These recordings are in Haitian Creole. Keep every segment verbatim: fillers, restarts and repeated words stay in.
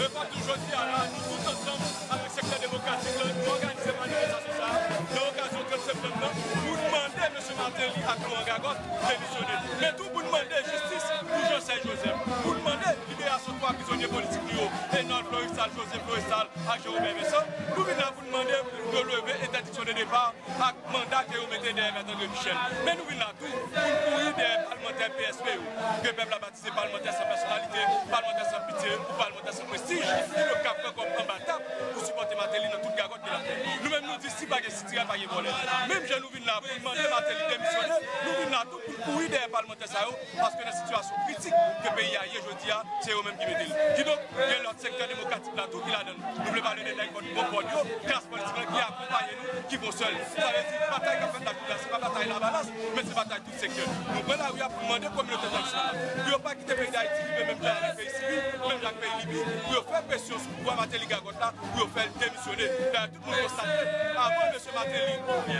Sa k fèt jodi a la, nou tout ansanm avèk sektè demokratik la, nou òganize manifestasyon sa a nan okazyon trant septanm nan pou n mande mesye Martelly ak Laurent Gagòt demisyone. Men tou pou n mande jistis pou Jean Serge Joseph, pou n mande liberasyon twa prizonye politik nou yo, Enold Florestal, Joseph Florestal ak Jean Robert Vincent. Nou vin la pou n mande pou yo leve entèdiksyon de depa ak manda ke yo mete dèyè Mèt André Michel. Men nou vin la tou pou n kouri dèyè palmantè P S P yo, ke pèp la batize palmantè san pèsonalite, palmantè san pitye ou palmantè san prestij, ki yo ka pran kòm anbatab pou sipòte Martelly nan tout gagòt ke l ap fè. Nou menm nou di si pa gen sitirè, pa gen vòlè. Menm jan nou vin la pou n mande Martelly demisyone, nou vin la tou pou n kouri dèyè palmantè sa yo, paske nan sitiyasyon kritik ke peyi a ye jodi a, se yo menm ki mete l. Kidonk, gen lòt sektè demokratik la tou ki ladan l. Nou vle pale de nèg bòt bon kòd yo, klas politik la ki akonpaye nou, ki fè yon sèl. Sa vle di, batay k ap fèt la jodi a, se pa batay Lavalas, men se batay tout sektè. Nou pran lari a pou n mande kominote entènasyonal la, pou yo pa kite peyi Dayiti rive menm jan avèk peyi Siri, menm jan ak peyi Libi, pou yo fè presyon sou pouvwa Martelly Gagòt la, pou yo fè l demisyone. Dayè, tout moun konstate, avan mesye Martelly,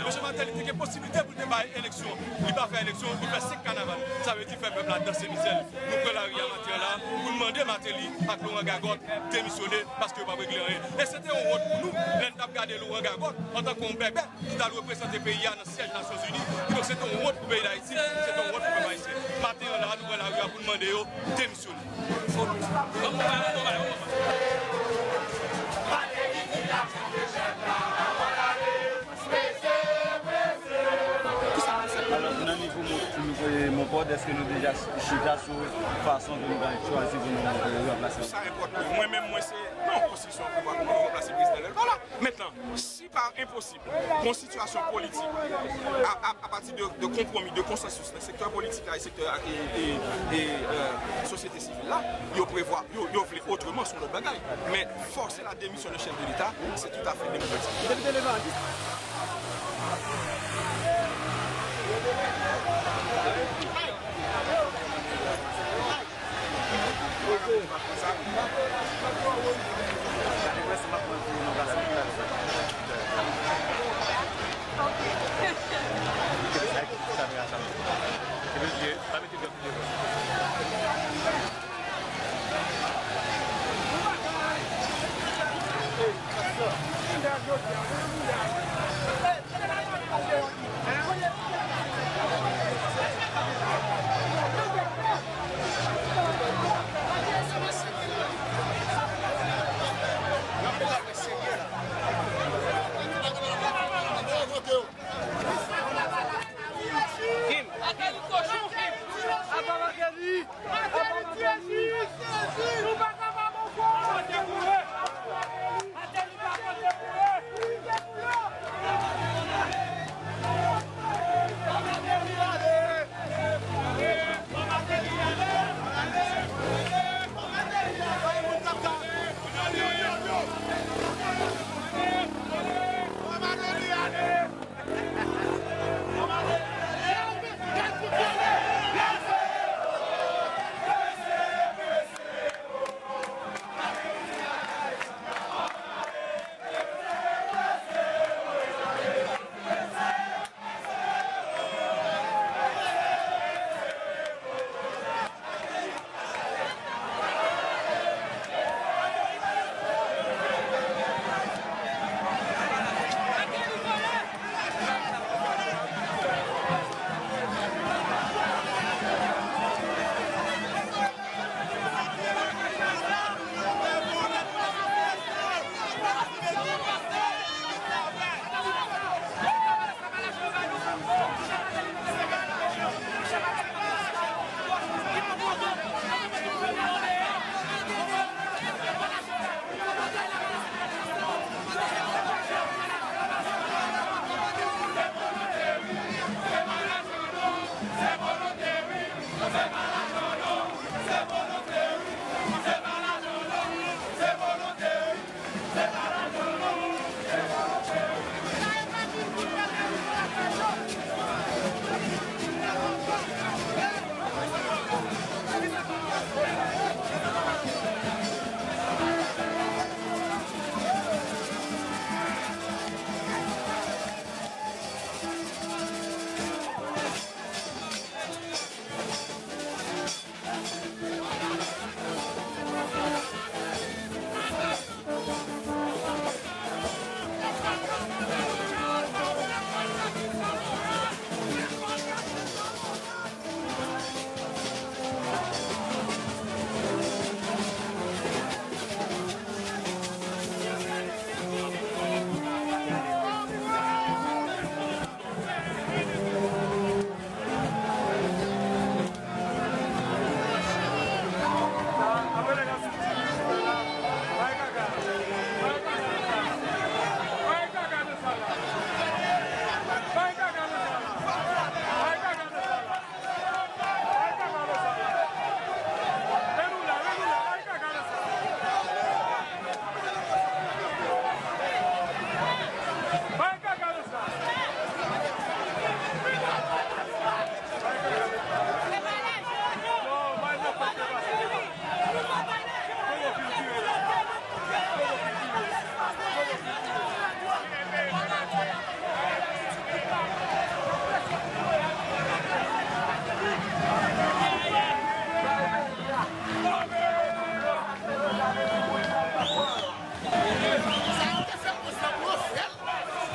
mesye Martelly te gen posiblite pou l te bay eleksyon. Li pa fè eleksyon, li fè senk kanaval. Sa vle di fè pèp la danse mizè l. Nou pran lari a maten an la pou n mande Martelly ak Laurent Gagòt demisyone paske yo p ap regle anyen. E se te yon wont pou nou lè n t ap gade Laurent Gagòt antanke yon bèbè ki t al reprezante peyi a nan syèj Nasyonzini. Kidonk, se te yon wont pou peyi Dayiti, se te yon wont pou pèp ayisyen. Maten an la, nou pran lari a pou n mande yo demisyone. Alò, nan nivo Mon-, Mon-, Monpòd, èske nou deja chita sou fason ke nou pral chwazi pou nou, eh, ranplase? Sa enpòtan. Mwen menm, mwen se, non, konstitisyon an prevwa pou nou ranplase prezidan lè l pa la. Mentnan, si pa enposib, pou yon sitiyasyon politik, a, a, apati de, de konpwomi, de konsansis nan sektè politik la e sektè, e, e, e, eh, sosyete sivil la, yo prevwa, yo, yo vle otreman, se yon lòt bagay. Men fòse la démission de chef de l'État, se toutafè demokratik. Depite Levantis. Pa mete djòb devan. Kim. Martelly kochon, Kim. Apa Martelly? Martelly tye jis! Nou pa kapab ankò! Martelly pa konte pou yo!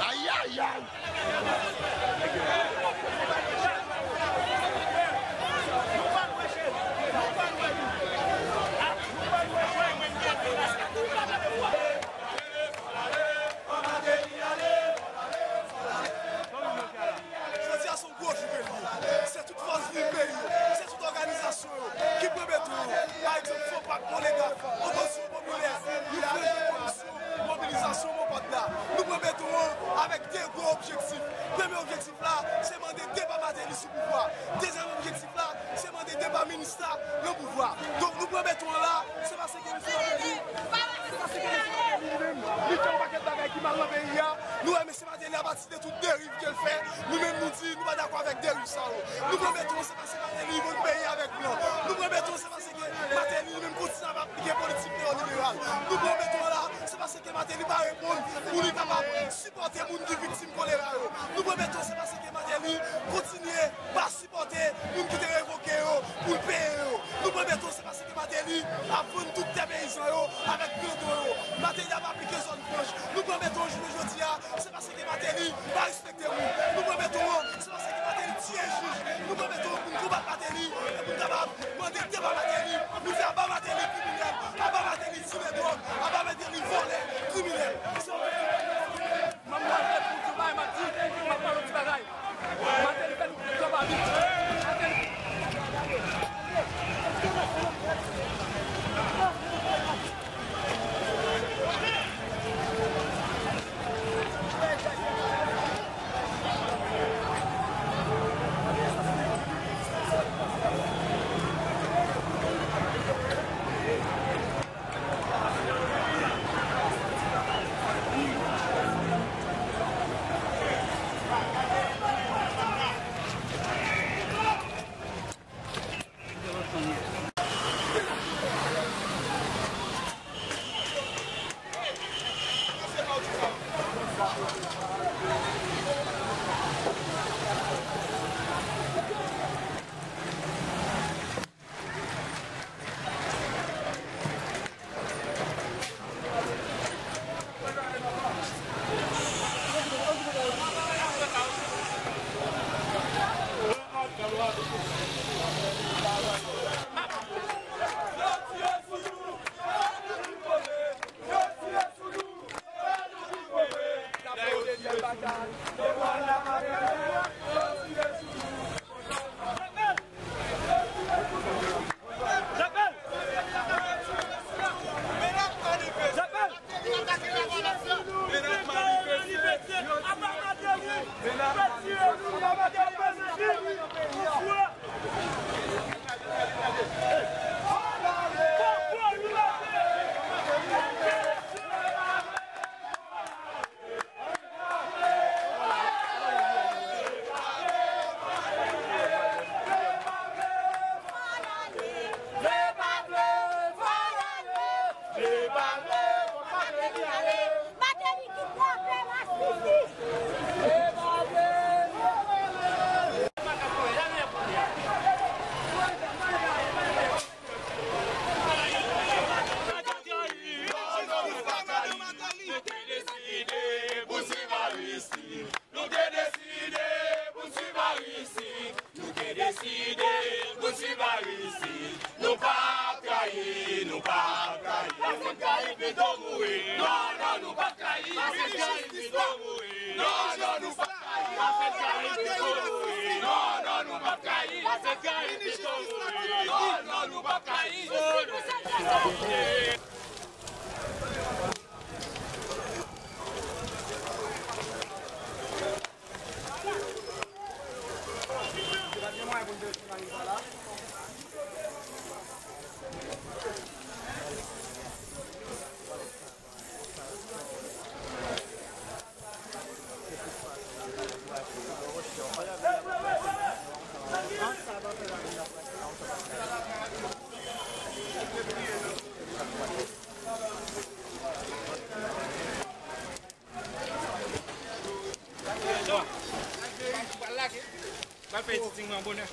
Ayayay! Jodi a se yon gwo jou ke l ye. Se tout fòs viv peyi yo, se tout òganizasyon yo ki pran beton yo. Pa egzanp, FONPAK, MONEGAF, Opozisyon Popilè, nou fè yon komisyon mobilizasyon Mòpad la. Nou pran beton an avèk de gwo objektif. Premye objektif la, se mande depa Martelly sou pouvwa. Dezyèm objektif la, se mande depa minis la nan pouvwa. Donk, nou pran beton an la, se paske mesye Martelly, se paske mesye Martelly li menm, li fè yon pakèt bagay ki mal nan peyi a. Nou wè mesye Martelly ap atire tout deriv ke l fè. Nou menm, nou di, nou pa dakò avèk deriv sa yo. Nou pran beton an, se paske Martelly li vann peyi avèk blan. Nou pran beton an, se paske Martelly li menm kontinye ap aplike politik neyoliberal. Nou pran beton an la, se paske Martelly pa reponn pou li kapab sipòte moun ki viktim kolera yo. Nou pran beton, se paske Martelly kontinye pa sipòte moun ki te Deside pou siparisis, nou p ap trayi, nou p ap trayi. Pase trayi pito mouri. Non, non, nou p ap trayi. Pase trayi pito mouri. Non, non, nou p ap trayi. Pase trayi pito mouri. Non, non, nou p ap trayi. Pase trayi pito mouri. Non, non, nou p ap trayi. Pral fè editing lan bonè.